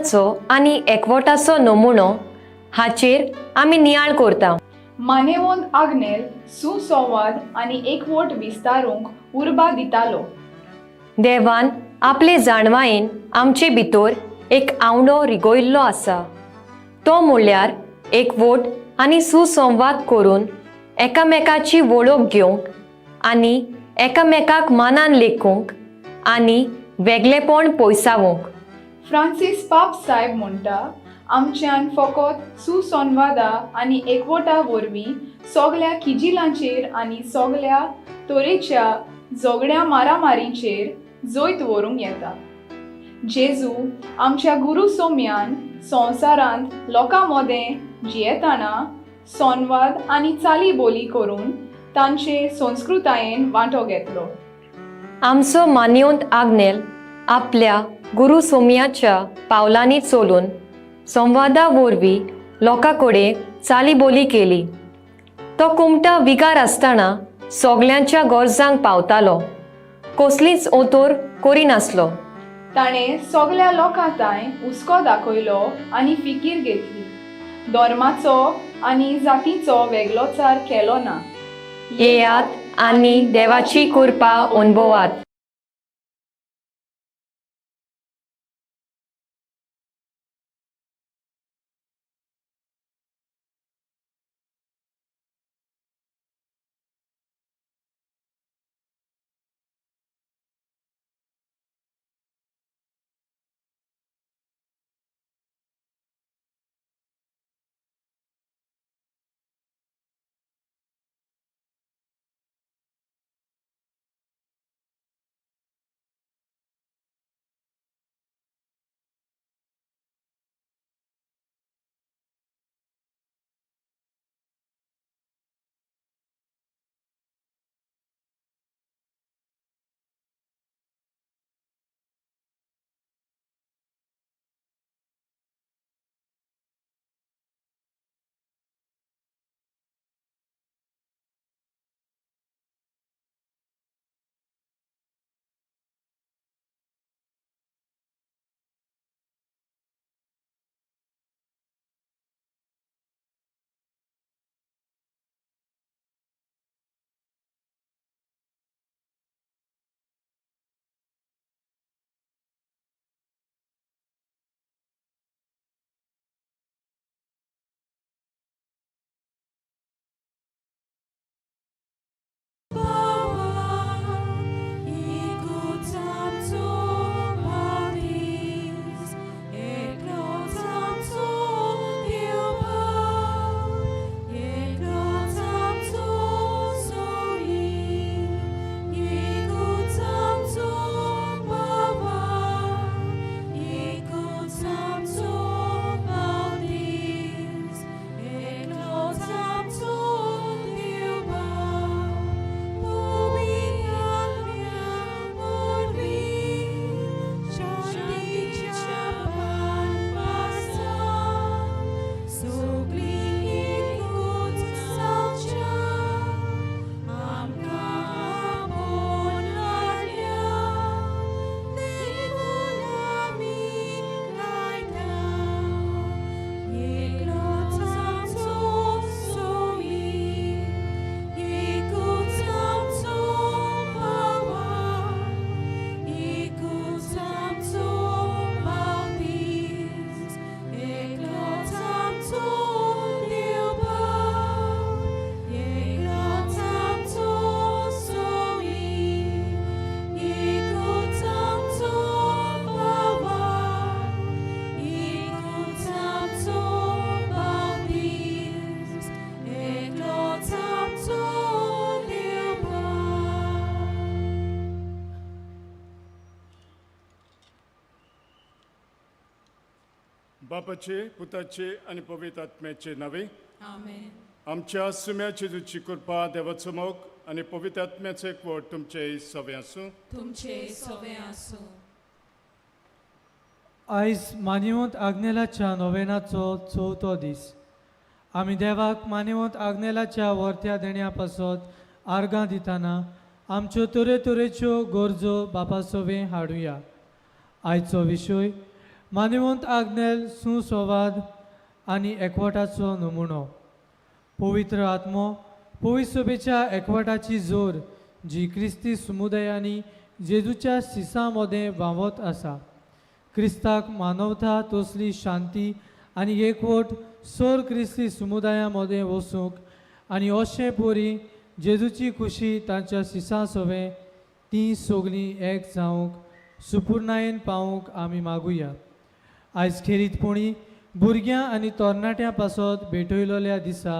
आनी एकवटाचो नमुनो हाचेर आमी नियाळ करता. मानेवोन आग्नेल सुसंवाद आनी एकवट विस्तारूंक उर्बा दितालो. देवान आपले जाणवायेन आमचे भितर एक आंवडो रिगयल्लो आसा, तो म्हणल्यार एकवट आनी सुसंवाद करून एकामेकाची वळख घेवंक आनी एकामेकाक मानान लेखूंक आनी वेगळेपण पयसावंक. फ्रांसीस पाप साहेब म्हणटा, आमच्यान फकत सुसंवादा आनी एकवटा वरवीं सगल्या किजिलांचेर आनी सगल्या तरेच्या झगड्या मारामारीचेर जैत व्हरूंक येता. जेजू आमच्या गुरू सोम्यान संवसारांत लोकां मदें जियेतना संवाद आनी चाली बोली करून तांचे संस्कृतायेन वांटो घेतलो. आमचो मान्योंत आग्नेल आपल्या गुरू सोमयाच्या पावलांनी चलून संवादा वरवीं लोकां कडेन चाली बोली केली. तो कुमटा विगार आसतना सगल्यांच्या गरजांक पावतालो, कसलीच ओतोर करिनासलो. ताणें सगल्या लोकां तांय हुस्को दाखयलो आनी फिकीर घेतली. धर्माचो आनी जातीचो वेगळोचार केलो ना. येयात आनी देवाची कृपा अनुभवात. बापाचे, पुताचे आनी पवित्र आत्म्याचे नावे. आमच्या सुम्या जेजूची कृपा, देवाचो मोग आनी पवित्र आत्म्याचो एकवट तुमचे सवे आसूं. तुमचे सवे आसूं. आयज मानिवंत आग्नेलाच्या नोवेनाचो चवथो दीस. आमी देवाक मानिवंत आग्नेलाच्या वर्त्या देण्या पासत आर्गां दितना आमच्यो तरेतरेच्यो गरजो बापा सवें हाडुया. आयचो विशय, मानिवंत आग्नेल सुसंवाद आनी एकवटाचो नमुनो. पवित्र आत्मो पवित्र सभेच्या एकवटाची जोर जी क्रिस्ती समुदायांनी जेजूच्या सिसां मदें व्हांवत आसा. क्रिस्ताक मानवता तसली शांती आनी एकवट सोर क्रिस्ती समुदायां मदें वसूंक आनी अशें परी जेजूची खुशी तांच्या सिसां सवें तीं सगलीं एक जावंक सुपुर्णायेन पावूंक आमी मागुया. आयज खेरीतपणी भुरग्यां आनी तरणाट्यां पासत भेटयलोल्या दिसा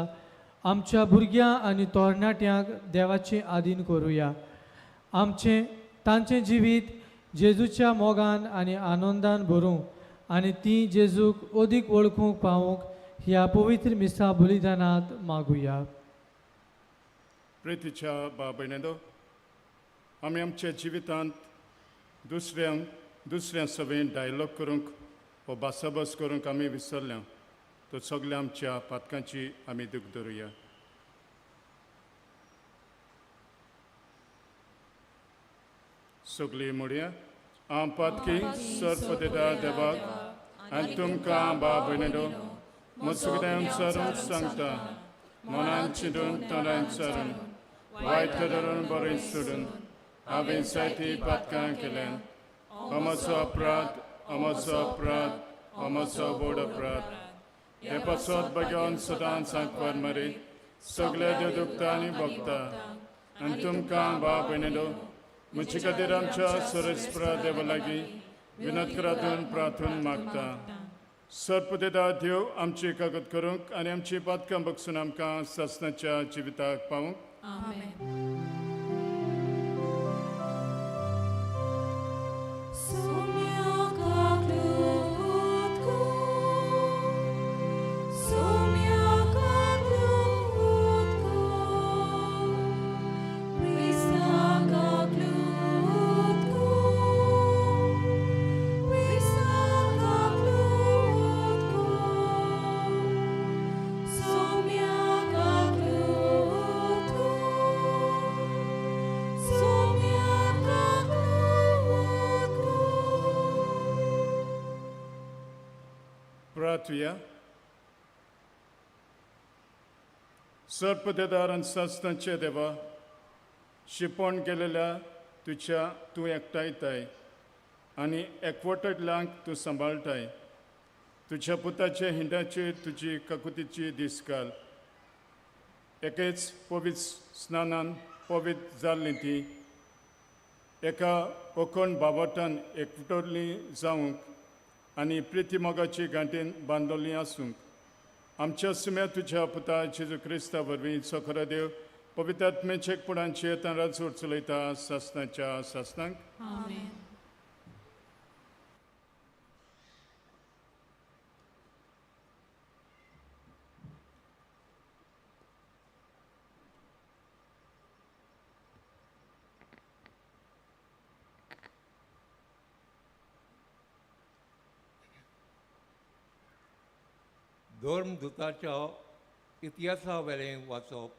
आमच्या भुरग्यां आनी तरणाट्यांक देवाचें आदीन करुया. आमचें तांचें जिवीत जेजूच्या मोगान आनी आनंदान भरूं आनी तीं जेजूक अदीक वळखूंक पावूंक ह्या पवित्र मिसा बलिदानांत मागुया. प्रितीच्या भाव भयणींनो, आमी आमच्या जिवितांत दुसऱ्यांक दुसऱ्यां सवें डायलॉग करूंक वा भासाभास करूंक आमी विसरल्या तर सगल्या आमच्या पातकांची आमी दूख धरुया. सगळीं म्हणया, हांव पातकी सर्व देवाक आनी तुमकां भाव भयणींनो म्हजो सरून सांगता, मनान चिंतून तोंडान सरून वायट धरून बरें सोडून हांवें जायतीं पातकां केल्यान. अमचो अपराध, अमचो अपराध, अमचो व्हड अपराध. हे पासत बगोन सदांच सांकवार मरे सगळे देव दुखता आनी भोगता आनी तुमकां भाव भयणींनो म्हजे खातीर आमच्या सरस्प्रा देवा लागीं विनोद करातून प्रार्थून मागता. सर्पदेदा देव आमची कागद करूंक आनी आमची पातकां बगसून आमकां सासणाच्या जिविताक पावूंक. आमेन. प्रार्थुया. सर्पदेदार आनी सासणाचे देवा, शिपण केलेल्या तुज्या तूं एकठांयताय आनी एकवटल्यांक तूं सांबाळटाय. तुज्या पुताचे हिंडाचेर तुजी काकुतीची दीस घाल. एकेच पवित्र स्नानान पवित्र जाल्ली ती एका ओकण बावटान एकवटली जावंक आनी प्रिती मोगाची गांठीन बांदलोली आसूंक आमच्या सुम्या तुज्या पुता जेजू क्रिस्ता वरवीं खरो देव पवित्र आत्म्याचे एकपणाचे तांरा जोड चलयता सासणाच्या सासणांक. आमेन. धर्मदूताच्या इतिहासावेलें वाचप.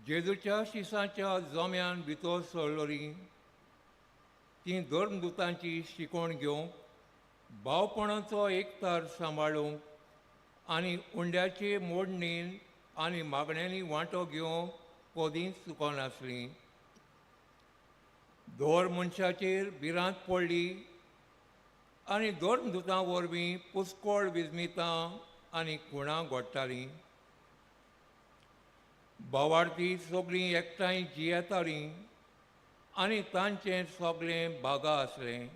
जेजूच्या शिसांच्या जम्यान भितर सरलोली तीं धर्मदूतांची शिकवण घेवंक, भावपणाचो एकतार सांबाळूंक आनी उंड्याचे मोडणीन आनी मागण्यांनी वांटो घेवंक कदींच चुकनासलीं. धर मनशाचेर भिरांत पडली आनी धर्मदूतां वरवीं पुस्कोळ विजमितां आनी खुणां घडटालीं. भावार्थी सगळीं एकठांय जियेतालीं आनी तांचें सगळें बागा आसलें.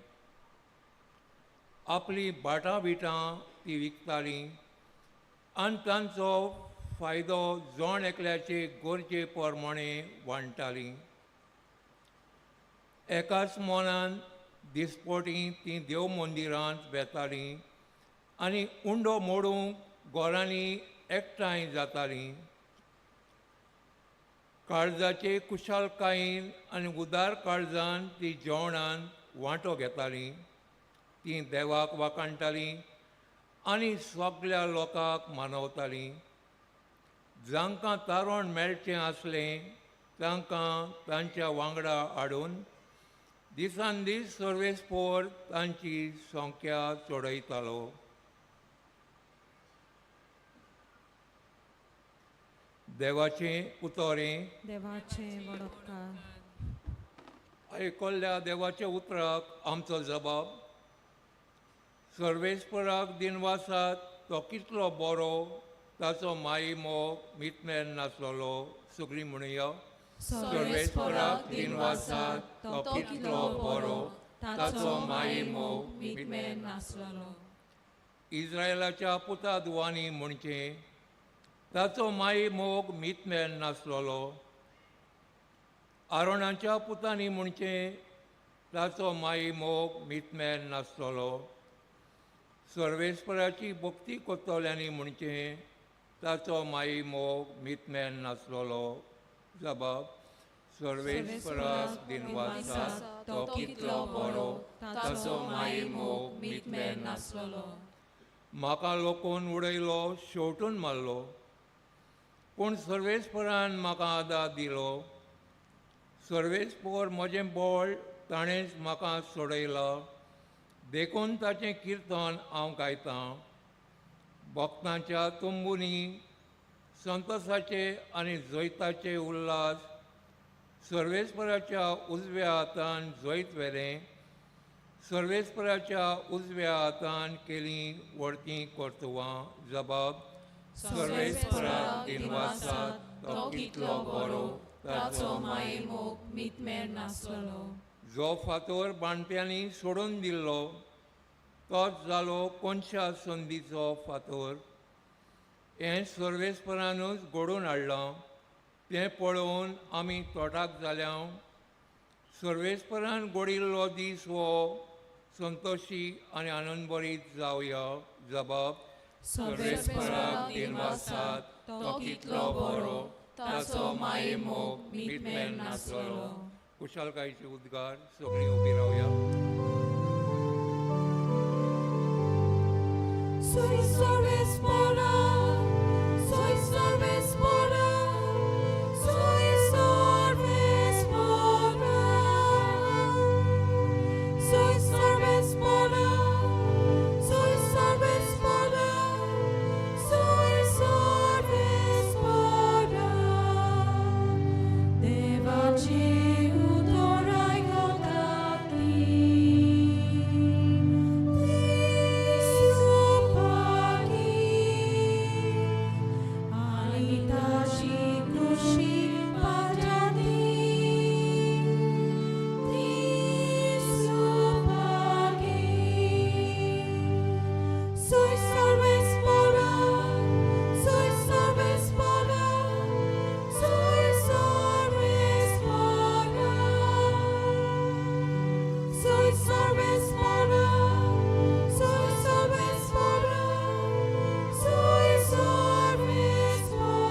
आपलीं भाटां बिटां ती विकतालीं आनी तांचो फायदो जण एकल्याचे गरजे प्रमाणे वांट्टालीं. एकाच मनान दिसपोटी तीं देव मंदिरांत वेतालीं आनी उंडो मोडूंक घरांनी एकठांय जातालीं. काळजाचे कुशालकायेन आनी उदार काळजान ती जेवणान वांटो घेतालीं. तीं देवाक वाखाणटालीं आनी सगल्या लोकांक मानवतालीं. जांकां तारण मेळचें आसलें तांकां तांच्या वांगडा हाडून दिसान दीस सर्वेस्पोर तांची संख्या चडयतालो. देवाचें उतरें देवाचें वडपकार. आयकल्ल्या देवाच्या उतराक आमचो जबाब. सर्वेस्पराक दिनवासात तो कितलो बरो, ताचो माई मोग मितमेर नासलेलो. सगळीं म्हणुया. सर्वेस्पराक दिनवासात तो कितलो बरो, ताचो माई मोग मितमेर नासलेलो. इस्रायलाच्या पुता दुवांनी म्हणचें, ताचो माई मोग मितमेर नासलेलो. आरोणाच्या पुतांनी म्हणचें, ताचो माई मोग मितमेर नासलेलो. सर्वेस्पराची भक्ती करतल्यांनी म्हणचें, ताचो माई मोग मितमेर नासलेलो. जबाब. सर्वेस्पराक दिनवासात तो कितलो बरो, ताचो माई मोग मितमेर नासलेलो. म्हाका लोकोन उडयलो, शेवटून मारलो, पूण सर्वेस्परान म्हाका आदार दिलो. सर्वेस्पोर म्हजें बळ ताणेंच म्हाका सोडयला, देखून ताचें किर्तन हांव गायतां. भक्तांच्या तंबुनी संतोसाचे आनी जैताचे उल्हास सर्वेस्पराच्या उजव्या हातान जैत व्हेलें. सर्वेस्पराच्या उजव्या हातान केलीं व्हडतीं कर्तुवां. जबाब. सर्वेस्पराक दिनवासात तो कितलो बरो, ताचो माई मोग मितमेर नासलेलो. जो फातोर बांदप्यांनी सोडून दिल्लो, तोच जालो कोनशा संदीचो फातोर. हें सर्वेस्परानूच घडोवन हाडलां, तें पळोवन आमी तोटाक जाल्या. सर्वेस्परान घडयिल्लो दीस हो, संतोशी आनी आनंदभरीत जावया. जबाब. सर्वेस्पराक दिनवासात तो कितलो बरो, ताचो माई मोग मितमेर नासलेलो. कुशालकायेचे उद्गार. सगळीं उबी रावया. Soy Sarvespara, soy Sarvespara, soy Sarvespara. Soy Sarvespara, soy Sarvespara, soy Sarvespara. Devachi utorai gotati. Soy Sarvespara, soy Sarvespara, soy Sarvespara. Soy Sarvespara, soy Sarvespara, soy Sarvespara.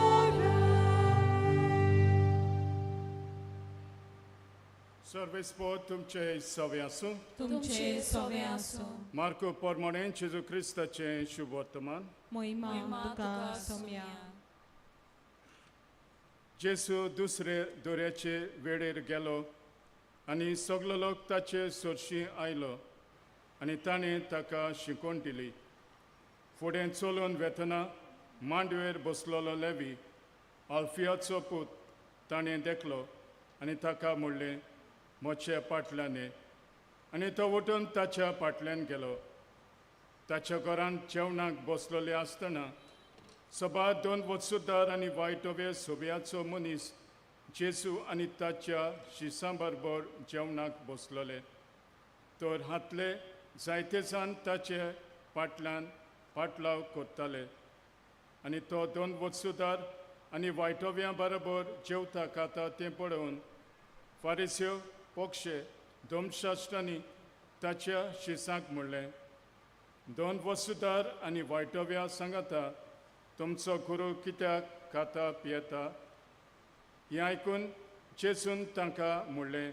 सर्वेस्पोर तुमचे सवे आसूं. तुमचे सवे आसूं. मार्को परमणें जेजू क्रिस्ताचें शुभ वर्तमान. मोहिमा तुका सोम्या. जेजू दुसरे दर्याचे वेळेर गेलो आनी सगलो लोक ताचे सरशीं आयलो आनी ताणें ताका शिकोवन दिली. फुडें चलून वेतना मांडवेर बसलेलो लेवी आल्फियाचो पूत ताणें देखलो आनी ताका म्हणलें, म्हज्या पाटल्यान ये. आनी तो उठून ताच्या फाटल्यान गेलो. ताच्या घरांत जेवणाक बसलेले आसतना सभा दोन वत्सुदार आनी वायटवे सोब्याचो मनीस जेजू आनी ताच्या शिसां बरोबर जेवणाक बसलेले. तर हातले जायते जाण ताचे फाटल्यान पाटलाव करताले आनी तो दोन वत्सुदार आनी वायटोव्यां बरोबर जेवता खाता तें पळोवन फारिस्यो पक्षे धर्मशास्त्रांनी ताच्या शिसांक म्हणलें, दोन वसुदार आनी वायटोव्या सांगाता तुमचो गुरू कित्याक खाता पियेता. हें आयकून जेजून तांकां म्हणलें,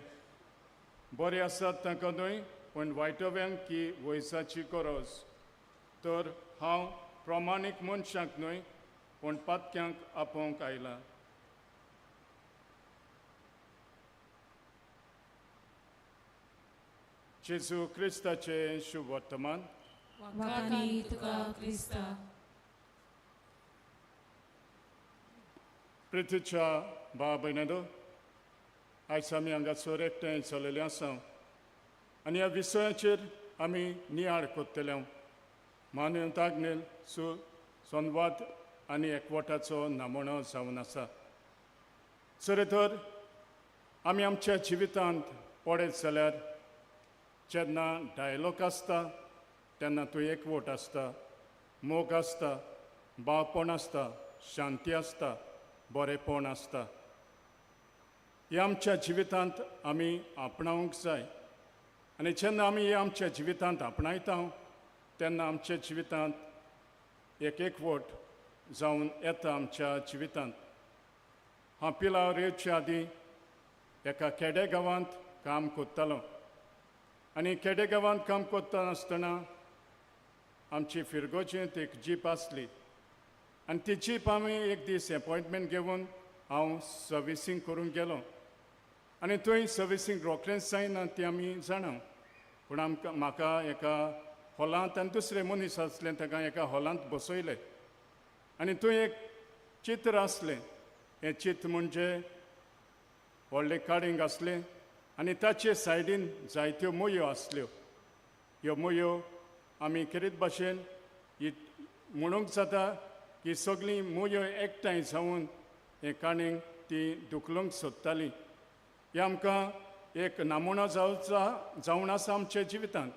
बरें आसात तांकां न्हय, पूण वायटोव्यांक की वयसाची गरज. तर हांव प्रमाणीक मनशांक न्हय, पूण पातक्यांक आपोवंक आयलां. जेजू क्रिस्ताचें शुभ वर्तमान. वाखाणी तुका क्रिस्ता. प्रितीच्या भाव भयणींनो, आयज आमी हांगासर एकठांय जालेले आसा आनी ह्या विशयाचेर आमी नियाळ करतले. मानव आग्नेल सु संवाद आनी एकवटाचो नमुनो जावन आसा. सर तर आमी आमच्या जिवितांत पळयत जाल्यार जेन्ना डायलॉग आसता तेन्ना तूं एकवट आसता, मोग आसता, भावपण आसता, शांती आसता, बरेपण आसता. हें आमच्या जिवितांत आमी आपणावंक जाय आनी जेन्ना आमी हें आमच्या जिवितांत आपणायता तेन्ना आमच्या जिवितांत एक एकवट जावन येता आमच्या जिवितांत. हांव पिलार येवचे आदीं एका खेडे गांवांत काम करतालो आनी खेडे गांवांत काम करता आसतना आमची फिरगोजेंत एक जीप आसली आनी ती जीप आमी एक दीस एपॉयंटमेंट घेवन हांव सर्विसींग करूंक गेलो आनी थंय सर्विसींग रोखडेंच जायना ती आमी जाणा, पूण आमकां म्हाका एका हॉलांत आनी दुसरे मनीस आसले ताका एका हॉलांत बसयले आनी थंय एक चित्र आसलें. हें चित्र म्हणजे व्हडलें काडींग आसलें आनी ताचे सायडीन जायत्यो मुयो आसल्यो. ह्यो मुयो आमी खेरीत भाशेन ही म्हणूंक जाता की सगळीं मुयो एकठांय जावन हें काणींग ती दुखलूंक सोदतालीं. हें आमकां एक नमुनो जावचा जावन आसा आमच्या जिवितांत,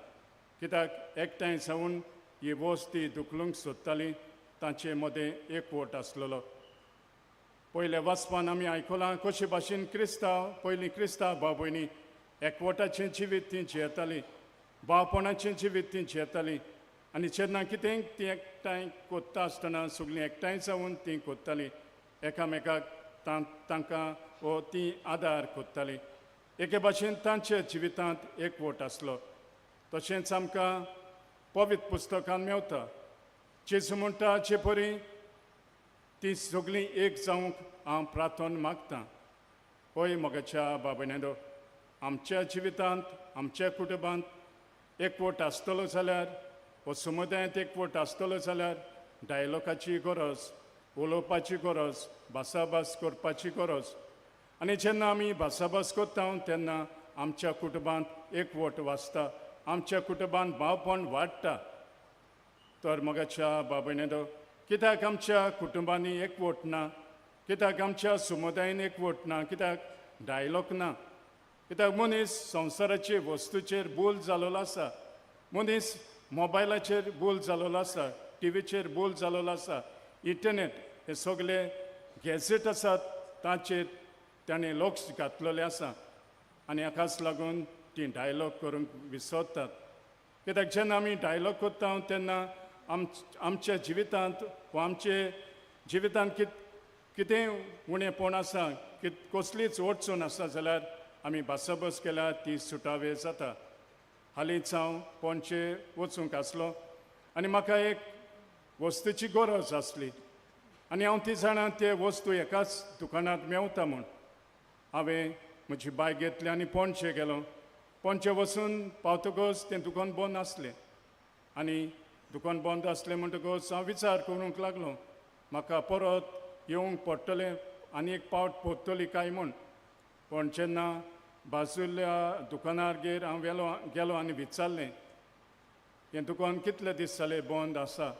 कित्याक एकठांय जावन ही वस्त ती दुखलूंक सोदताली, तांचे मदें एकवट आसलेलो. पयल्या वाचपान आमी आयकलां कशे भाशेन क्रिस्तांव पयलीं क्रिस्तांव भाव भयणी एकवटाचें जिवीत ती जियेतालीं, भावपणाचें जिवीत ती जियेतालीं आनी जेन्ना कितें ती एकठांय कोत्ता आसतना सगळीं एकठांय जावन तीं कोत्तालीं, एकामेकाक तांकां वो ती आदार कोत्तालीं. एके भाशेन तांच्या जिवितांत एकवट आसलो. तशेंच आमकां पवित्र पुस्तकान मेवता जेजू म्हणटा जे परी ती सगळीं एक जावंक हांव प्रार्थना मागतां. हय म्हज्या बाबण्यांनो, आमच्या जिवितांत आमच्या कुटुंबांत एकवट आसतलो जाल्यार वो समुदायांत एकवट आसतलो जाल्यार डायलॉगाची गरज, उलोवपाची गरज, भासाभास करपाची गरज. आनी जेन्ना आमी भासाभास करता तेन्ना आमच्या कुटुंबांत एकवट वाचता, आमच्या कुटुंबांत भावपण वाडटा. तर म्हज्या बाबण्यांनो, कित्याक आमच्या कुटुंबांनी एकवट ना, कित्याक आमच्या समुदायान एकवट ना, कित्याक डायलॉग ना, कित्याक मनीस संवसाराचे वस्तूचेर बोल जालोलो आसा, मनीस मोबायलाचेर बोल जालोलो आसा, टिवीचेर बोल जालोलो आसा, इंटरनेट हे सगळे गॅजेट आसात ताचेर ताणें लक्ष घातलेलें आसा आनी हाकाच लागून तीं डायलॉग करूंक विसरतात. कित्याक जेन्ना आमी डायलॉग करता तेन्ना आमच्या जिवितांत वा आमचे जिवितांत कितें उणेपण आसा, कसलीच अडचण आसा जाल्यार आमी भासाभास केल्यार ती सुटावे जाता. हालींच हांव पणजे वचूंक आसलो आनी म्हाका एक वस्तूची गरज आसली आनी हांव ती जाणा ते वस्तू एकाच दुकानांत मेवता म्हूण. हांवें म्हजी बायक घेतली आनी पणजे गेलो. पणजे वचून पावतकच तें दुकान बंद आसलें आनी दुकान बंद आसलें म्हणटकच हांव विचार करूंक लागलो म्हाका परत येवंक पडटलें आनी एक पावट परतली काय म्हूण. पूण जेन्ना बाजुल्या दुकानार हांव गेलो आनी विचारलें हें दुकान कितले दीस जाले बंद आसा,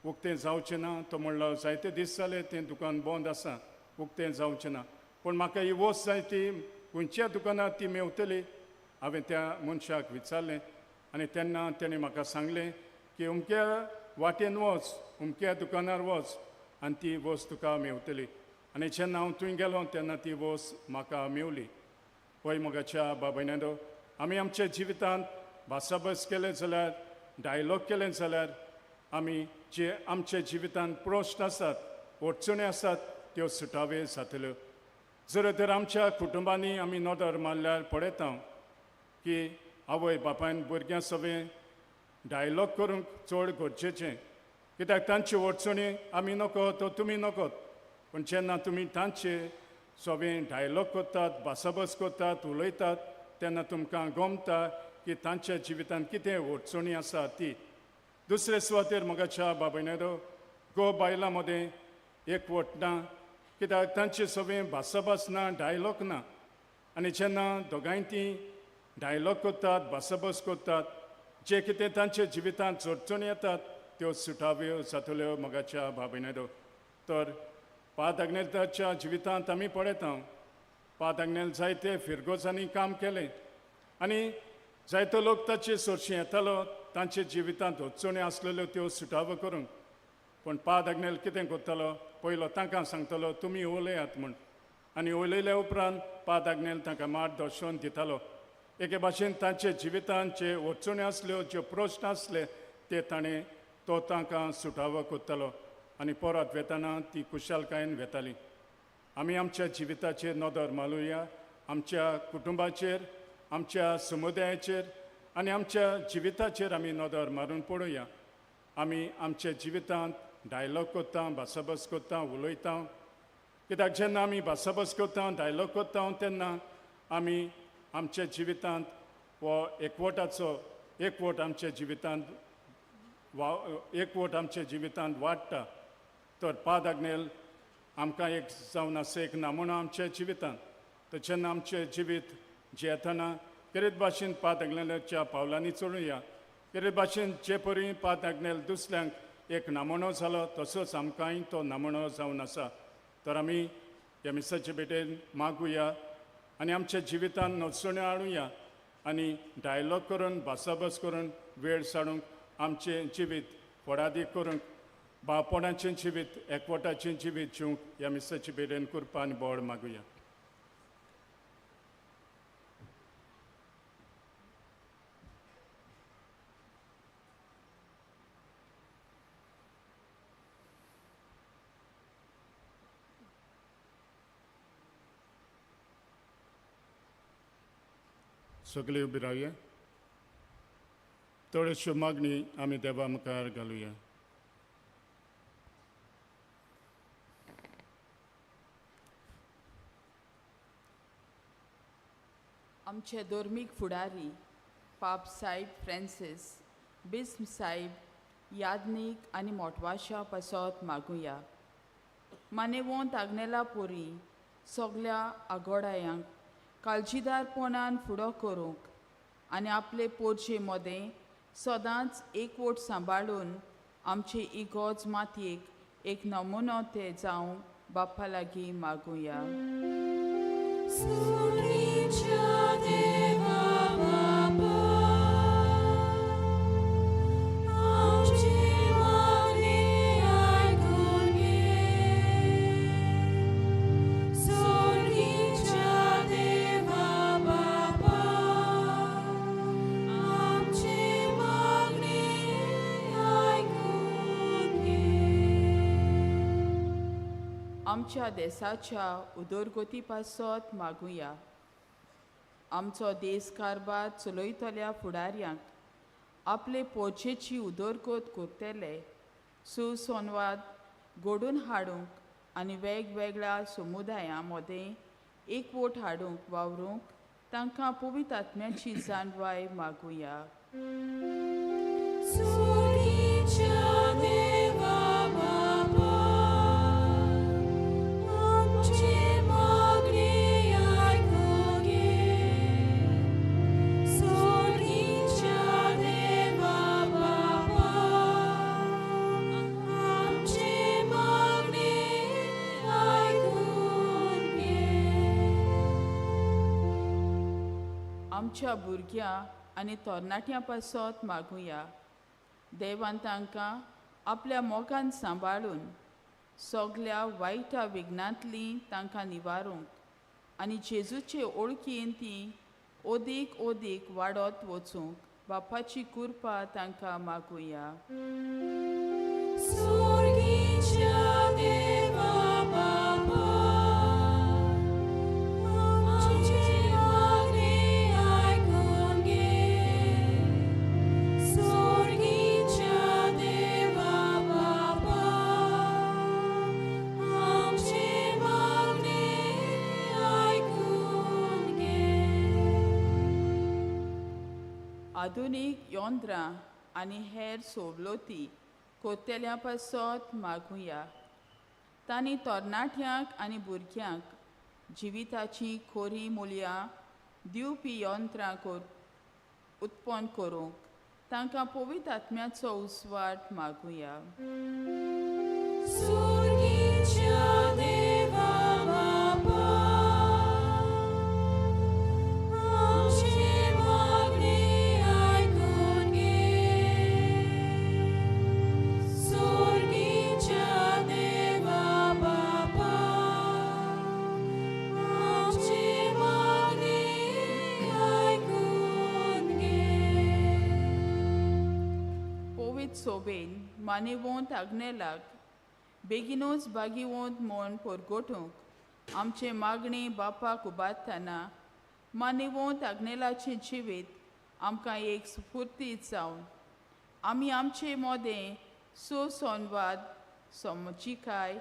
उक्तें जावचें ना? तो म्हणलो जायते दीस जाले तें दुकान बंद आसा, उक्तें जावचें ना, पूण म्हाका ही वस्त जाय ती खंयच्या दुकानार ती मेवतली? हांवें त्या मनशाक विचारलें आनी तेन्ना तेणें म्हाका सांगलें की अमक्या वाटेन वच, अमक्या दुकानार वच आनी ती वस्त तुका मेवतली. आनी जेन्ना हांव थंय गेलो तेन्ना ती वस्त म्हाका मेवली. पळय म्हज्या बाबयण्यांनो, आमी आमच्या जिवितांत भासाभास केलें जाल्यार, डायलॉग केलें जाल्यार आमी जे आमच्या जिवितांत प्रश्न आसात, अडचणी आसात त्यो सुटावे जातल्यो. जर तर आमच्या कुटुंबांनी आमी नदर मारल्यार पळयता की आवय बापायन भुरग्यां सगळें डायलॉग करूंक चड गरजेचें, कित्याक तांच्यो अडचणी आमी नको तो तुमी नकोत, पूण जेन्ना तुमी तांचे सगळें डायलॉग करतात, भासाभास करतात, उलयतात तेन्ना तुमकां गमता की तांच्या जिवितांत कितें अडचणी आसा ती. दुसरे सुवातेर म्हज्या बाबयनेरो गो बायलां मदें एकवट ना, कित्याक तांचे सगळें भासाभास ना, डायलॉग ना. आनी जेन्ना दोगांय ती डायलॉग करतात, भासाभास करतात, जे कितें तांच्या जिवितांत अडचणी येतात त्यो सुटाव्यो जातल्यो म्हज्या बाबयनेरो. तर पाद आग्नेलाच्या जिवितांत आमी पळयता, पाद आग्नेल जायते फिरगोजांनी काम केलें आनी जायतो लोक ताचे सरशी येतालो, तांच्या जिवितांत अडचणी आसलेल्यो त्यो सुटाव्यो करूंक. पूण पाद आग्नेल कितें करतालो, पयलो तांकां सांगतालो तुमी उलयात म्हूण, आनी उलयल्या उपरांत पाद आग्नेल तांकां मार्गदर्शन दितालो. एके भाशेन तांच्या जिवितांत जे अडचणी आसल्यो, ज्यो प्रस्न आसले ते ताणें तो तांकां सुटावो करतालो आनी परत वेताना ती खुशालकायेन वेताली. आमी आमच्या जिविताचेर नदर मारुया, आमच्या कुटुंबाचेर, आमच्या समुदायाचेर आनी आमच्या जिविताचेर आमी नदर मारून पळोवया. आमी आमच्या जिवितांत डायलॉग करता, भासाभास करता, उलयता, कित्याक जेन्ना आमी भासाभास करता, डायलॉग करता तेन्ना आमी आमच्या जिवितांत हो एकवटाचो एकवट आमच्या जिवितांत वा एकवट आमच्या जिवितांत वाडटा. तर पाद आग्नेल आमकां एक जावन आसा एक नमुनो आमच्या जिवितांत. तर जेन्ना आमचें जिवीत जियेतना केरेत भाशेन पाद आग्नेलाच्या पावलांनी चलुया, केरेत भाशेन जे परी पाद आग्नेल दुसऱ्यांक एक नमुनो जालो तसोच आमकांय तो नमुनो जावन आसा. तर आमी ह्या मिसाचे भेटेन मागुया आनी आमच्या जिवितांत नडसण्यो हाडुया आनी डायलॉग करून, भासाभास करून वेळ साडूंक आमचें जिवीत फळादीक करूंक, बापोणाचें जिवीत, एकवटाचें जिवीत जिवंक ह्या मिसाचे भेटेन कृपा आनी बळ मागुया. सगळे उबी रावया, थोड्योश्यो मागणी आमी देवा मुखार घालुया. आमचे धर्मीक फुडारी पाप साहेब फ्रांसीस बिस्म साहेब यादनीक आनी मोटवाशा पासत मागुया. मानेवंत आग्नेला पोरी सगल्या आगोडायांक काळजीदारपणान फुडो करूंक आनी आपले पोरचे मदें सदांच एकवट सांबाळून आमचे इगोज मातयेक एक नमुनो ते जावं बाप्पा लागीं मागुया. आमच्या देसाच्या उदरगती पासत मागुया. आमचो देश कारभार चलयतल्या फुडाऱ्यांक आपले पोरचेची उदरगत करतले सुसंवाद घडोवन हाडूंक आनी वेगवेगळ्या समुदायां मदें एकवट हाडूंक वावरूंक तांकां पवित्र आत्म्याची जाणवाय मागुया. आमच्या भुरग्यां आनी तरणाट्यां पासत मागुया. देवान तांकां आपल्या मोगान सांबाळून सगल्या वायटा विघ्नांतली तांकां निवारूंक आनी जेजूचे ओळखीन ती ओदीक ओदीक वाडत वचूंक बापाची कृपा तांकां मागुया. आधुनीक यंत्रां आनी हेर सवलती कोत्तेल्या पासत मागुया. तांणी तरणाट्यांक आनी भुरग्यांक जिविताची खोरी मुल्यां दिवपी यंत्रां उत्पन्न करूंक तांकां पवित्र आत्म्याचो उस्वाट मागुया. सुर्गीच्या देवा बापा, आमचें मागणें आयकून घे. सुर्गीच्या देवा बापा, आमचें मागणें आयकून घे. पवित्र सोबेन मानेवंत आग्नेलाक बेगिनूच बागिवंत म्हूण परगटूंक आमचें मागणें बापाक उबारतना मानेवंत आग्नेलाचें जिवीत आमकां एक स्फूर्ती जावन आमी आमचे मोदें सुसंवाद, समजिकाय,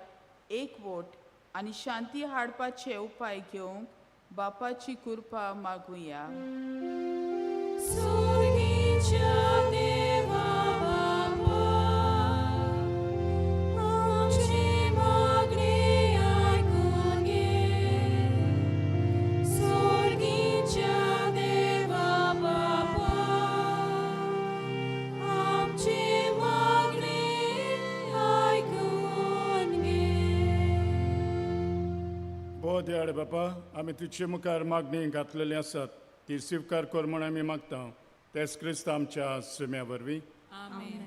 एकवट आनी शांती हाडपाचे उपाय घेवंक बापाची कृपा मागुया. सुर्गीच्या देवा बापा, आमचें मागणें आयकून घे. सुर्गीच्या देवा बापा, आमचें मागणें आयकून घे. बो देड बापा, आमी तुजे मुखार मागणी घातलेली आसात ती स्विकार कर म्हूण आमी मागता, तेच क्रिस्त आमच्या सुम्या वरवीं. आमेन.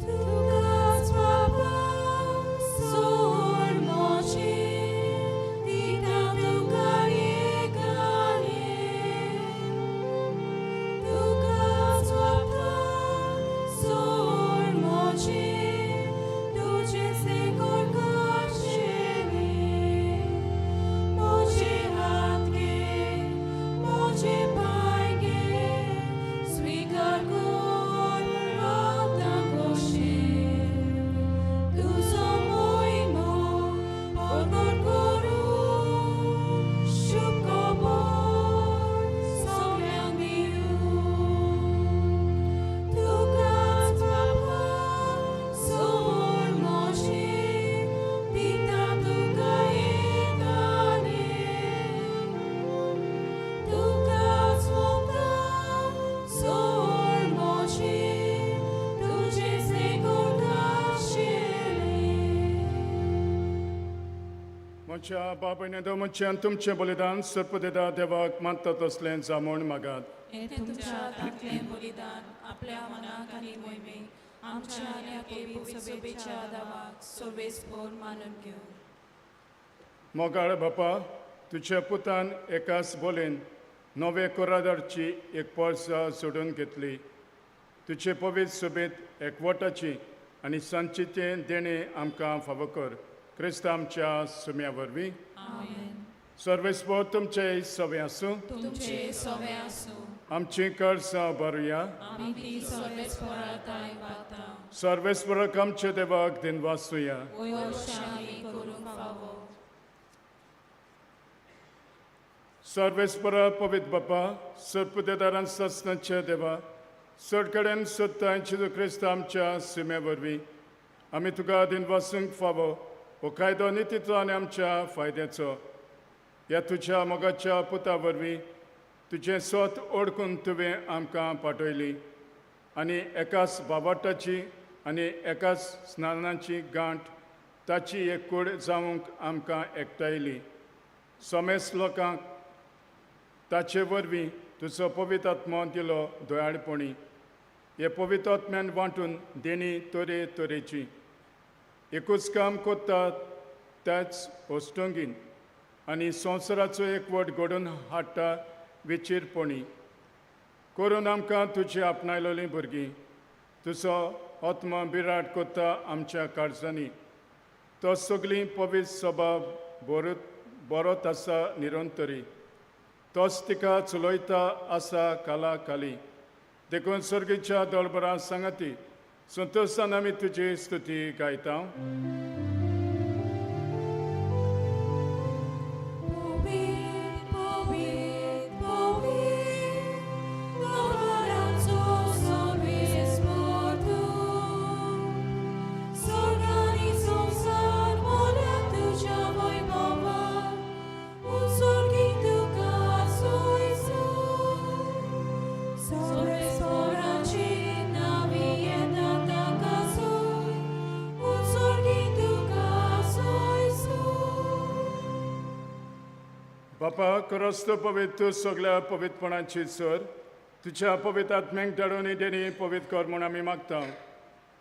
तुकाच बापा सोड मोजें दिता तुका एकालें. तुकाच बापा सोड मोजें तुजें सेगोर करचेलें. मोजे हात घे, मोजे पांय घे, स्वीकार कर आतां खोशेन. तुजो मोहिमो परगट करूं, शुभ खबर सगल्यांक दिवं. तुकाच बापा सोड मोजें दिता तुका एकालें. तुकाच मोगता सोड मोजें तुजें सेगोर करचेलें. म्हज्या बापायने म्हजें आनी तुमचें बलिदान सर्पदेदा देवाक मानता तसलें जावं म्हूण मागात. हें तुमच्या हातांतलें बलिदान आपल्या मनाक आनी मोहिमेक आमच्या आनी आपले पवित्र सभेच्या दावाक सर्वेस्पर मानून घेवं. मोगाळ बापा, तुज्या पुतान एकाच बोलेन नवे कोरादारची एक पळसा सोडून घेतली. तुजे पवित्र सोबेत एकवटाची आनी संचितें देणें आमकां फावो कर, क्रिस्त आमच्या सुम्या वरवीं. आमेन. सर्वेस्पर तुमचे सवे आसूं. तुमचे सवे आसूं. आमची कर्जां भरुया. आमी ती सर्वेस्परा ताय वागता. सर्वेस्पराक आमच्या देवाक दिनवासुया. वयर आमी करूंक फावो. सर्वेस्परा पवित्र बापा, सर्पदेदारान ससनाच्या देवा, चड कडेन सोदता जेजू क्रिस्त आमच्या सुम्या वरवीं आमी तुका दिनवासूंक फावो. हो कायदो नितीचो आनी आमच्या फायद्याचो. ह्या तुज्या मोगाच्या पुता वरवीं तुजें स्वत ओडकून तुवें आमकां पाठयली आनी एकाच बाबाटाची आनी एकाच स्नानाची गांठ ताची एक कूड जावंक आमकां एकठांयली. समेस्त लोकांक ताचे वरवीं तुजो पवित्र आत्मो दिलो दयाळपणी. हे पवित्र आत्म्यान वांटून देणी तरे तरेची एकूच काम करता त्याच अष्टंगीन आनी संवसाराचो एकवट घडोवन हाडटा विचिरपणी करून आमकां तुजी आपणायलेलीं भुरगीं. तुजो आत्मा बिराड करता आमच्या काळजांनी. तो सगळीं पवित्र सभा बरोत बरोत आसा निरंतरी. तोच तिका चलयता आसा काला काली. देखून सर्गीच्या दळबरां सांगाती संतोशान आमी तुजी स्तुती गायता. बापा क्रिस्त पवित्र सगळ्या पवित्रपणाची सर तुज्या पवित्र आत्म्यांक धाडून देणी पवित्र कर म्हूण आमी मागता.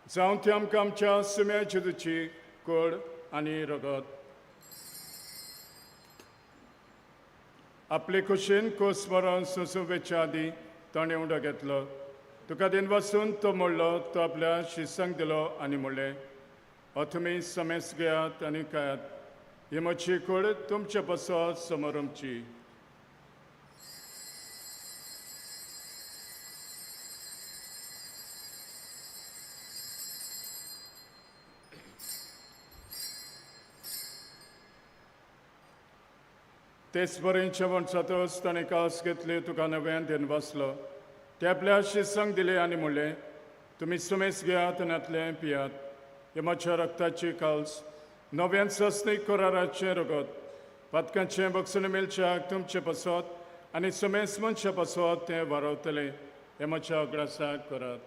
जावं ती आमकां आमच्या सुम्या जेजूची कोड आनी रगत. आपले खोशेन कोस मरण सोंसूं आदी ताणें उडो घेतलो. तुका दिन वासून तो मोडलो, तो आपल्या शिसांक दिलो आनी म्हणलें, हो तुमी समेस घेयात आनी खायात, ही म्हजी कूड तुमचे पासत समोरमची. तेच बरें जेवण जातच ताणें कास घेतली, तुका नव्यान then वाचलो, ते आपल्या शिसांक दिले आनी म्हणलें, तुमी सुमेस घेयात आनी नातलें पियात, हे म्हज्या रक्ताची काल्स नव्यान सस्नीक कराराचें रगत, पातकांचें बक्षण मेळच्याक तुमचे पासत आनी सुमेस मनशा पासत तें वारवतलें, हें म्हज्या अग्रासाक करात.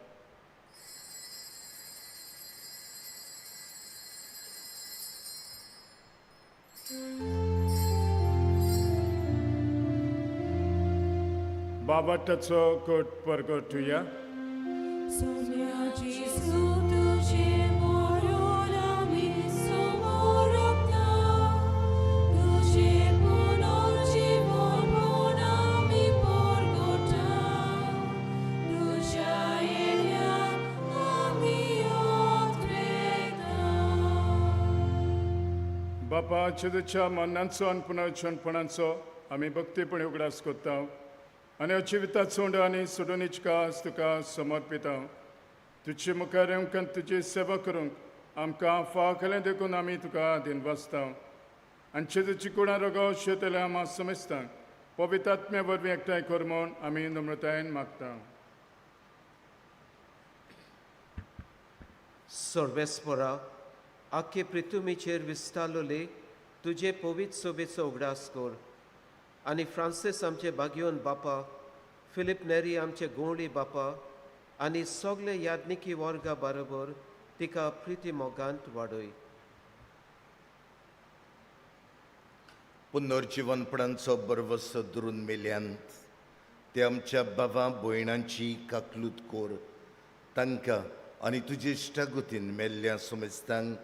बाबाटाचो कोट परगटुया. बापा जेजूच्या मरणाचो आनी पुनर्जीवनपणाचो आमी भक्तीपणी उगडास करता आनी जिविताचो उंडो आनी सोडून कास तुका समर्पिता. तुजे मुखार येवंक आनी तुजी सेवा करूंक आमकां फाव केलें देखून आमी तुका दिनवासता. आनी जेजूची कुडां रोगो शेतल्या आमा समेस्तांक पवित्र आत्म्या वरवीं एकठांय कर म्हूण आमी नम्रतायेन मागता. सर्वेस्परा आख्खे पृथ्वीचेर विस्तारलोले तुजे पवित्र सोबेचो उगडास कर आनी फ्रांसीस आमचे बागयोन बापा, फिलीप नेरी आमचे गोंवळी बापा आनी सगळे यादनिकी वर्गा बरोबर तिका प्रिती मोगांत वाडय. पुनर्जिवनपणांचो बरवसो धरून मेल्यांत ते आमच्या बाबा भयणांची काकलूत कोर, तांकां आनी तुजे इश्टागतीन मेल्ल्या सोमेस्तांक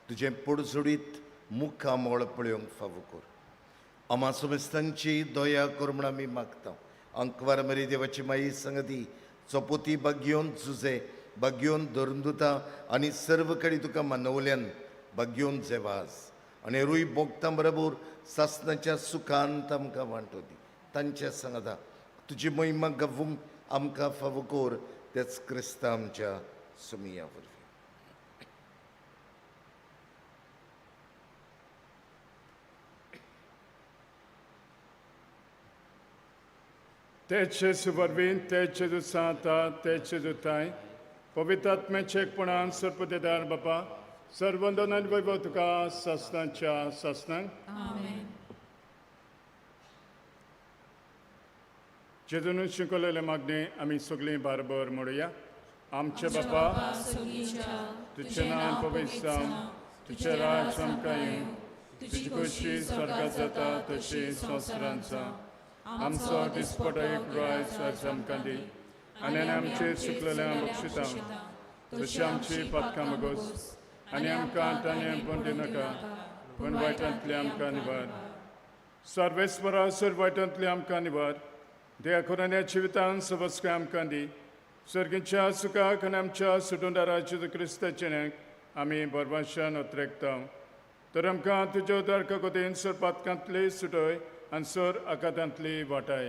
तुजें पोडजोडीत मुखामळ पळोवंक फावो कर. आमा सोमेस्तांची दया कर म्हूण आमी मागता. अंकवार मरी देवाची माई संगती चपोती बागयोन जुजे बागयोन धरून आनी सर्व कडेन तुका मानवल्यान बागयोन जेवाज आनी रूय बोगता बरोबर सासनाच्या सुखान आमकां वांटो दी. तांच्या सांगता तुजी महिमा गावूंक आमकां फावो कर, तेच क्रिस्ता आमच्या सुमिया वरवीं. तेच जेजू वरवीं, तेच जेजू सांता, तेच जेजू थांय पवित्र आत्म्याच्या एकपणान सर्पदेदार बापा सर्वंदन आनी वैभव तुका सासनाच्या सासनाक. जेजून शिकवलेले मागणे आमी सगळीं बारबर म्हणुया. आमचे बापा, तुजें नांव पवित्र जावं, तुजें राज आमकां येवं, तुजी खोशी स्वर्गात जाता तशी संवसारांत जावं. आमचो दिसपटो एक रायस आज आमकां दी आनी आमचे चुकलेल्या बक्षिता तशी आमची पातकां मगोस आनी आमकां ताणें पण दिनाका, पूण वायटांतले आमकां निवार. सर्वेस्परा सर वायटांतले आमकां निवार. देवा करून ह्या जिवितान सबस्काय आमकां दी. सर्गीच्या सुखाक आनी आमच्या सुटूनदारा जेजू क्रिस्ताच्या न्याक आमी बरबाशान अत्रेकता. तर आमकां तुज्या उदार कगोतीन सर पातकांतली सुटय आनी सर आकातांतली वाटाय.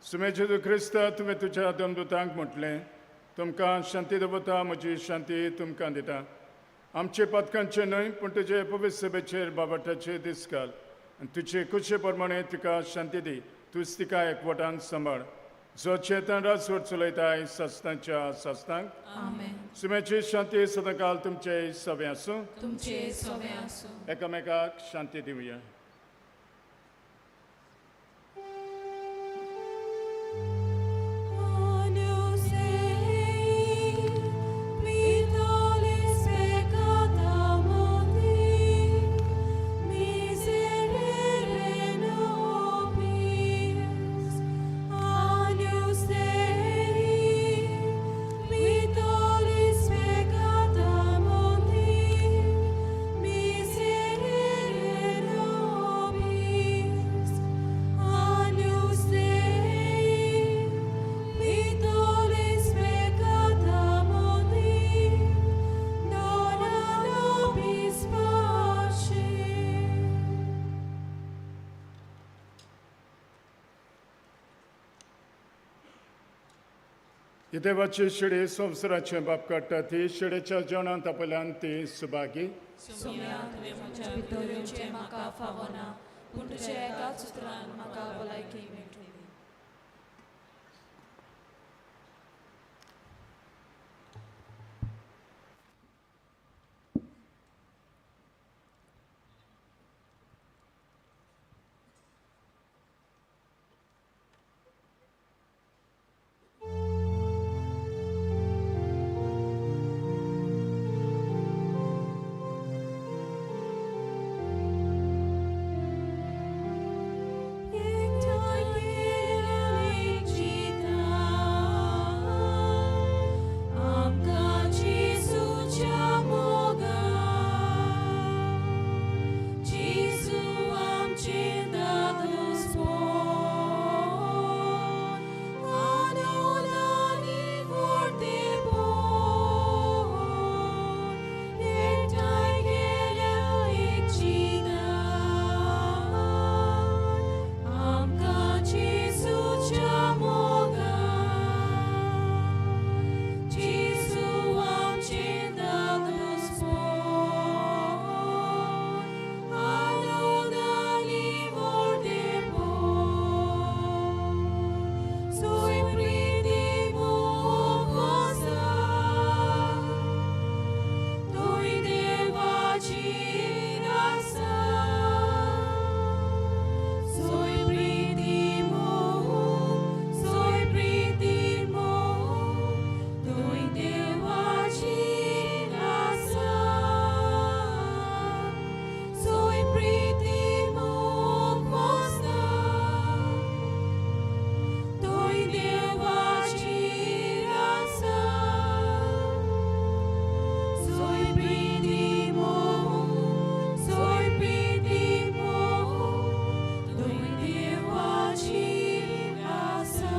सुमे जेजू क्रिस्ता, तुवें तुज्या दमदुतांक म्हटलें, तुमकां शांती दवरता, म्हजी शांती तुमकां दिता. आमचे पदकांचे न्हय, पूण तुजे पवित्र सभेचेर बाबाटाचे दीस घाल आनी तुजे कुशे प्रमाणे तिका शांती दी. तूंच तिका एकवटान सांबाळ, जो चेतन राजवट चलयताय सस्तांच्या सस्तांक. आमेन. सुम्याची शांती सदांकाल तुमचे सवे आसूं. तुमचे सोवे आसूं. एकामेकाक शांती दिवया. Agnus Dei, qui tollis peccata mundi, miserere nobis. Agnus Dei, qui tollis peccata mundi, miserere nobis. Agnus Dei, qui tollis peccata mundi, dona nobis pace. ही देवाची शिडी संवसाराचें बाप काडटा. ती शिडेच्या जेवणांत आपल्यान ती सुभागी. सोम्या, तुवें म्हज्या भितर येवचें म्हाका फावना, पूण तुज्या एकाच उतरान म्हाका भलायकी मेळटली. आमकां जेजूच्या मोगान, जेजू आमचें दादोसपण, आनंदानी व्हडलेपण, एकठांय केल्या एक जिदान, आमकां जेजूच्या मोगान, जेजू आमचें दादोसपण, आनंदानी व्हडलेपण, सोय प्रिती मोग आसा, तुय देवाची आसा. सोय प्रीती मोग, सोय प्रीती मोग, तुय देवाची आसा. सोय प्रीती मोग आसा, तुय देवाची आसा. सोय प्रीती मोग, सोय प्रीती मोग, तुय देवाची आसा.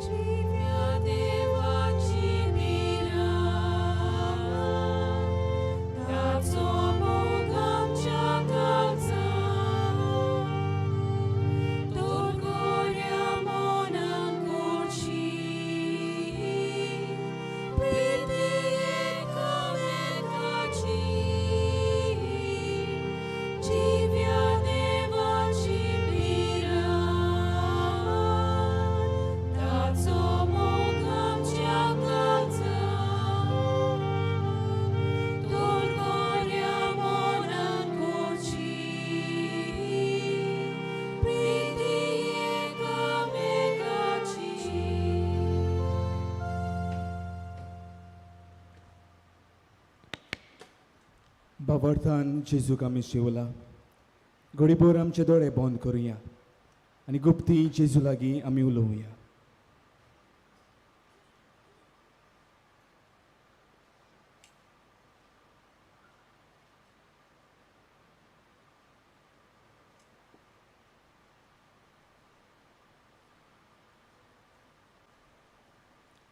जिव्या देवाची मिरान, ताचो मोग आमच्या काळजान, तोर गोऱ्या मनान करची, प्रिती एकामेकाची. जिव्या देवाची मिरान, ताचो मोग आमच्या काळजान, तोर गोऱ्या मनान करची, प्रिती एकामेकाची. बाबर्थान जेजूक आमी शिवला. घडीभर आमचे दोळे बंद करुया आनी गुप्ती जेजू लागीं आमी उलोवया.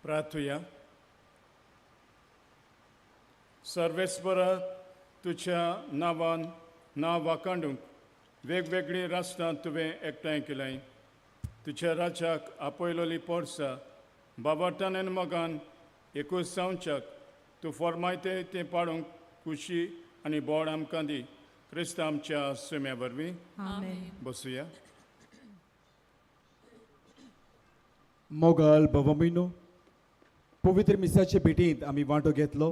प्रार्थुया. सर्वेस्परा, तुज्या नांवान नांव वाखाणूंक वेगवेगळीं राष्ट्रां तुवें एकठांय केलाय. तुज्या राज्याक आपयलोली पोरसा बाबाटान आनी मोगान एकूच जावच्याक तूं फॉर्मायते तें पाडूंक खुशी आनी बोड आमकां दी, क्रिस्त आमच्या सुम्या वरवीं. बसुया. मोगाल भवमिनो, पवित्र मिसाचे भेटींत आमी वांटो घेतलो.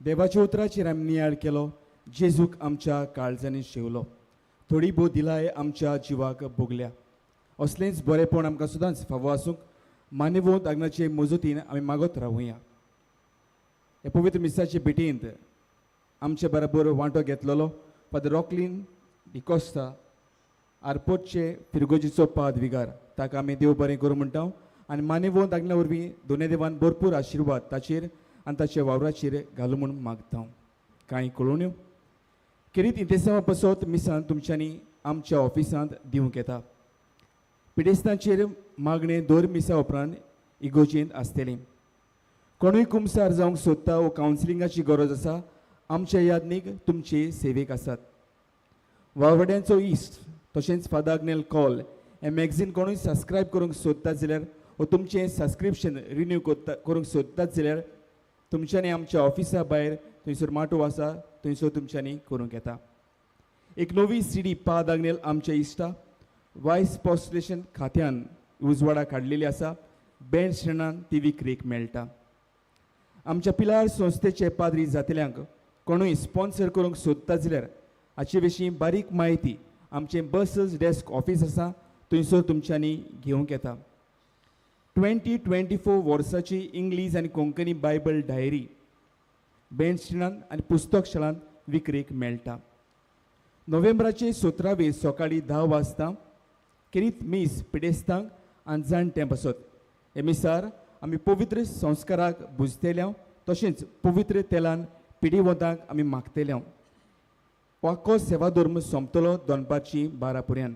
देवाच्या उतराचेर आमी नियाळ केलो. जेजूक आमच्या काळजांनी शेवलो. थोडी भोव दिलाय आमच्या जिवाक भोगल्या. असलेंच बरेंपण आमकां सदांच फावो आसूंक मान्यवंत आग्नाचे मजतीन आमी मागत रावुया. ह्या पवित्र मिसाचे भेटींत आमचे बरोबर वांटो घेतलेलो फादर रॉकलीन डिकोस्ता, आरपोटचे फिरगोजीचो पाद विगार, ताका आमी देव बरें करूं म्हणटा आनी मान्यवंत आग्ना वरवीं दोनूय देवान भरपूर आशिर्वाद ताचेर आनी ताच्या वावराचेर घालूं म्हूण मागता. कांय कळोवण्यो खेरीत इंतेसांवा पासत मिसान तुमच्यांनी आमच्या ऑफिसांत दिवंक येता. पिडेस्तांचेर मागणें दर मिसा उपरांत इगोजेंत आसतलें. कोणूय कुमसार जावंक सोदता वो कावन्सिलिंगाची गरज आसा, आमचे यादनीक तुमचे सेवेक आसात. वावड्यांचो इश्ट तशेंच फादर आग्नेल कॉल हें मॅगझीन कोणूय सबस्क्रायब करूंक सोदतात जाल्यार वो तुमचें सबस्क्रिप्शन रिन्यू करता करूंक सोदतात जाल्यार तुमच्यांनी आमच्या ऑफिसा भायर थंयसर माटोव आसा, थंयसर तुमच्यांनी करूंक येता. एक नवी सीडी पाद आग्नेल आमच्या इश्टा वायस पॉस्टलेशन खात्यान उजवाडा काडलेली आसा. बँड श्रेणान ती विक्रेक मेळटा. आमच्या पिलार संस्थेचे पाद्री जातल्यांक कोणूय स्पॉन्सर करूंक सोदता जाल्यार हाचे विशीं बारीक म्हायती आमचें बसस डेस्क ऑफीस आसा, थंयसर तुमच्यांनी घेवंक येता. 2024 वर्साची इंग्लीश आनी कोंकणी बायबल डायरी बँड स्ट्रिटांत आनी पुस्तक शाळांत विक्रेक मेळटा. नोव्हेंबराचे 17 सकाळीं 10 वाजता खेरीत मीस पिडेस्तांक आनी जाणट्यां पासत. हे मिसार आमी पवित्र संस्काराक बुजतले तशेंच पवित्र तेलान पिडिवंतांक आमी मागतले. वाको सेवा धर्म सोंपतलो दनपारची 12 पर्यंत.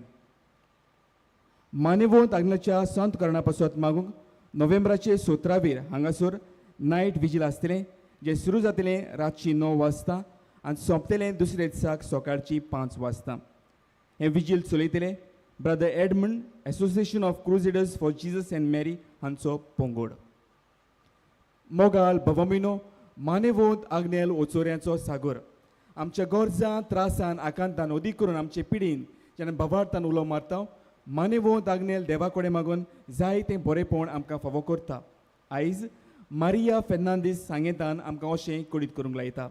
मानेवंत आग्नाच्या संत करणा पासत मागूंक नोव्हेंबराचे 17 हांगासर नायट विजील आसतलें, जें सुरू जातलें रातची 9 वाजता आनी सोंपतलें दुसरे दिसाक सकाळची 5 वाजता. हें vigil चलयतले brother Edmund, association of crusaders for Jesus and Mary हांचो पंगड. मोगाल भवमिनो, मानेवंत आग्नेल ओचोऱ्यांचो सागर आमच्या गरजां त्रासान आकांतान अदीक करून आमचे पिडीन जेन्ना भवार्थान उलो मारता, मानेवंत आग्नेल देवा कडेन मागून जाय तें बरेंपण आमकां फावो करता. आयज मारिया फेर्नांदीस सांगेतान आमकां अशें कळीत करूंक लायता.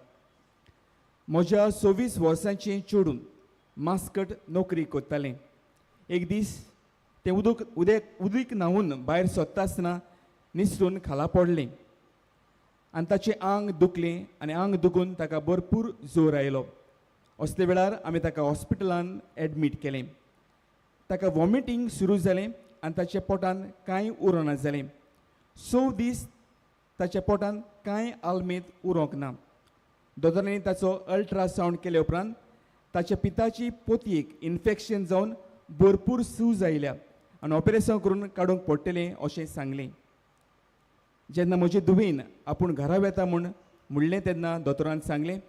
म्हज्या 26 वर्सांचें चेडून मास्कट नोकरी करतालें. एक दीस तें उदक उदक उदीक न्हांवून भायर सोदता आसतना निसरून खाला पडलें आनी ताचें आंग दुखलें आनी आंग दुखून ताका भरपूर जोर आयलो. असले वेळार आमी ताका हॉस्पिटलान एडमीट केलें. ताका वॉमिटींग सुरू जालें आनी ताच्या पोटान कांय उरना जालें. 6 दीस ताच्या पोटान कांय आलमेत उरोंक ना. दोतोरांनी ताचो अल्ट्रासावंड केले उपरांत ताच्या पिताची पोतयेक इन्फेक्शन जावन भरपूर सूज आयल्या आनी ऑपरेशन करून काडूंक पडटलें अशें सांगलें. जेन्ना म्हजे धुवेन आपूण घरा वेता म्हूण म्हणलें तेन्ना दोतोरान सांगलें,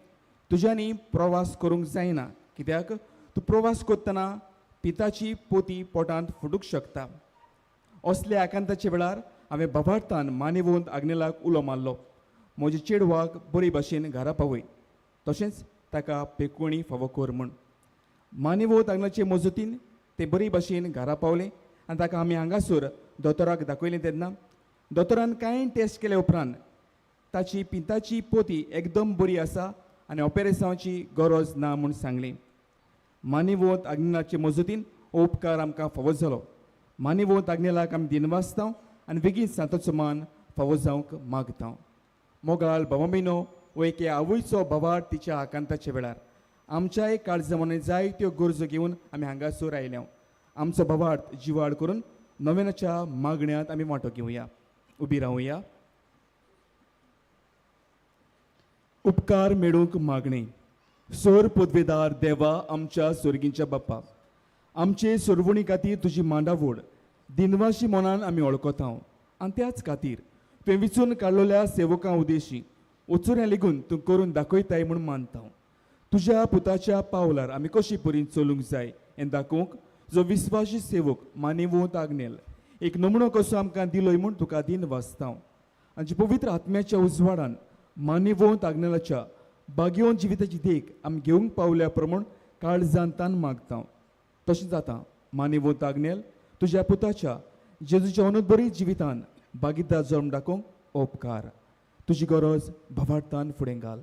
तुज्यांनी प्रवास करूंक जायना, कित्याक तूं प्रवास करतना पिताची पोती पोटांत फुटूंक शकता. असल्या आकांताच्या वेळार हांवें भवार्थान मानेवंत आग्नेलाक उलो मारलो, म्हज्या चेडवाक बरे भाशेन घरा पावय तशेंच ताका पेकोणी फावो कर म्हूण. मानेवंत आग्नेलाचे मजतीन तें बरे भाशेन घरा पावलें आनी ताका आमी हांगासर दोतोराक दाखयलें. तेन्ना दोतोरान कांय टेस्ट केले उपरांत ताची पिंताची पोती एकदम बरी आसा आनी ऑपेरेसांवाची गरज ना म्हूण सांगलें. मानेवंत आग्नेलाचे मजतीन हो उपकार आमकां फावो जालो. मानेवंत आग्नेलाक आमी दिनवासता आनी बेगीन सांताचो मान फावो जावंक मागता. मोगाल भावामिनो, हो एके आवयचो भवार तिच्या आकांताच्या वेळार आमच्याय काळजा मनांत जायत्यो गरजो घेवन आमी हांगासर आयल्या. आमचो भवार्थ जिवाळ करून नव्याच्या मागण्यांत आमी वांटो घेवया. उबी रावया. उपकार मेळूंक मागणें. सोर पदवेदार देवा, आमच्या सोर्गींच्या बाप्पा, आमचे सोरवणी खातीर तुजी मांडावड दिनवाशी मनान आमी वळखता आनी त्याच खातीर तुवें विचून काडलोल्या सेवकां उदेशी ओचुऱ्यां लेगून तूं करून दाखयताय म्हूण मानता. तुज्या पुताच्या पावलार आमी कशी परीन चलूंक जाय हें दाखोवंक जो विस्वासी सेवक मानेवंत आग्नेल एक नमुनो कसो आमकां दिलोय म्हूण तुका दिन वाचता. आनी पवित्र आत्म्याच्या उजवाडान मानेवंत आग्नेलाच्या भाग्यवंत जिविताची देख आमी घेवंक पावल्या प्रमाण काळजान तान मागता. तशें जाता मानेवंत आग्नेल तुज्या पुताच्या जेजूच्या अनुदबरी जिवितान भागीदार जल्म दाखोवंक उपकार. तुजी गरज भावार्थान फुडें घाल.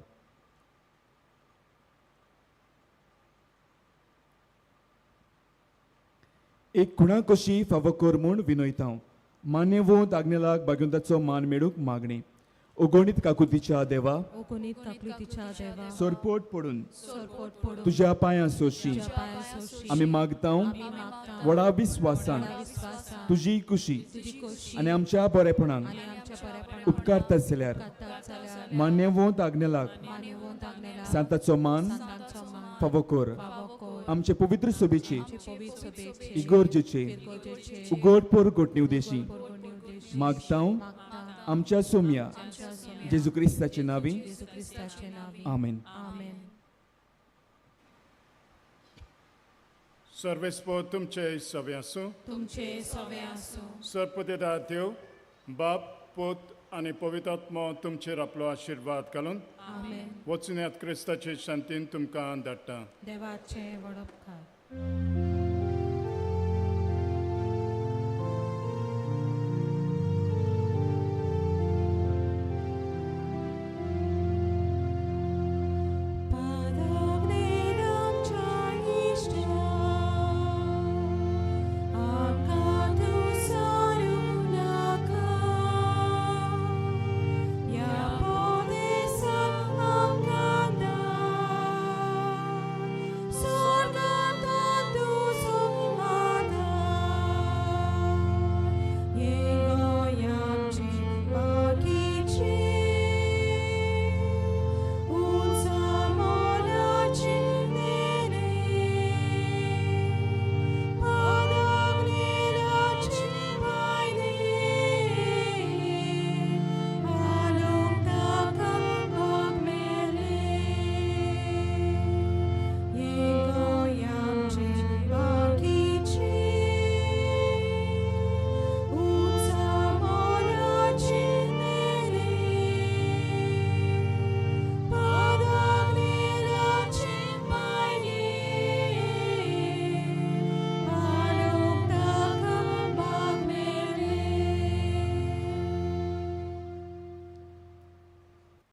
एक खुणा कशी फावो कर म्हूण विनयता. मान्यवंत आग्नेलाक भाग्यवंताचो मान मेळूंक मागणी. ओगणीत काकुतीच्या देवा, सरपोट पडून तुज्या पांयां सोशी आमी मागता व्हडा विस्वासान तुजी कुशी आनी आमच्या बरेपणान उपकारता जाल्यार मान्यवंत आग्नेलाक सांताचो मान फावो कर. आमचे पवित्र सोबेचे इगोर्जेचे उगड पोरगोटणी उदेशी मागता आमच्या सोम्या जेजू क्रिस्ताचे नावी. आमेन. सर्वेस्पो तुमचे सवे आसूं. तुमचे सवे आसूं. सरपतेदा देव बाप पूत आनी पवित्र आत्मो तुमचेर आपलो आशिर्वाद घालून आमेन. वचुन्यात क्रिस्ताचे शांतीन तुमकां धाडटा. देवाचे वडपकार.